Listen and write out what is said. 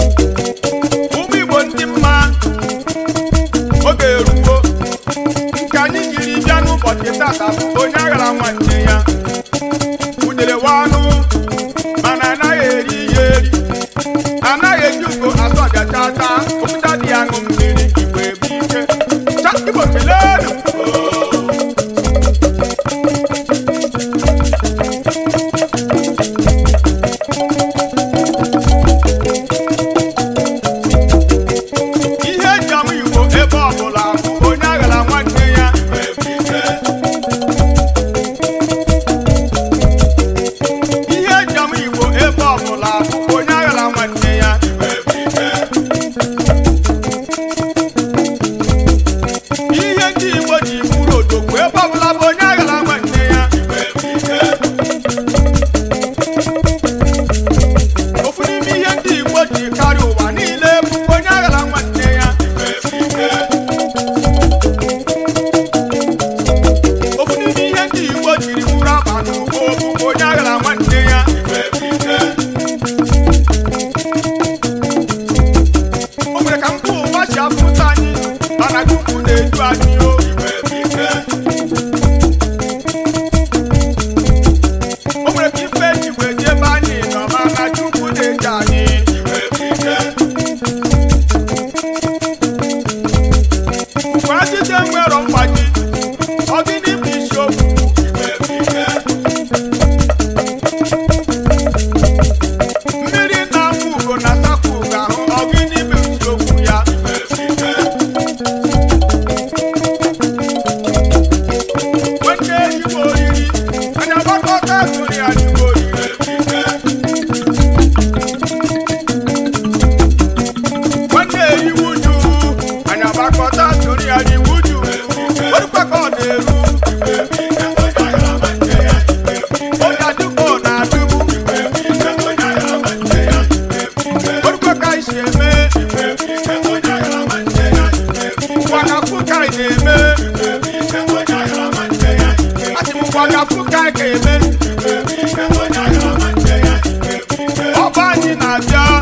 Ụmụ Igbo ndị mma, oge eruwo nke anyị jiri bịa n'ụbọchị tata bụ onye aghara nwanne ya udere wanụ, mana anaghị eri ya eri, anaghị eji ugo asọ ọbịa chata okwuta dị ya ṅụ mmiri. Igbo ebu ike cha, Igbo keleenụ. Ihe eji ama Igbo ebe ọbụla bụ onye aghara nwanne ya. Ihe eji ama Igbo ebe ọbụla bụ onye aghara nwanne ya. Ihe ndị Igbo ji bụrụ odogwu ebe ọbụla bụ onye aghara nwanne ya. Ofu n'ime ihe ndị Igbo ji karịa ụwa niile bụ onye aghara nwanne ya. Ofu n'ime ihe ndị Igbo jiri bụrụ aba n'ugbo bụ onye aghara nwanne ya. O nwere ka mkpụ ụwa si afụta anyị, mana Chukwu na-edu anyị o. O nwere ka ife ji wee jebe anyị nọ, mana Chukwu na-eji anyị. Mgbe ajịje nwere mgbaji, ọ gịnị bụ isiokwu? Mmiri na-akwụ ugo na-asakwa ugo ahụ, ọ gịnị bụ isiokwu ya? Nwanne ezigbo oriri, anyị agbakọta sori anyị oriri. Nwanne eyiwu uju, anyị agbakọta sori anyị wuju. Orukwa ka ọ na-eru, onye adụgbo na-adụgbu. Orukwa ka anyị si eme, ụwa ka anyị na-eme. Asị m ụwa ka anyị ga-eme. Ọba anyị na-abịa.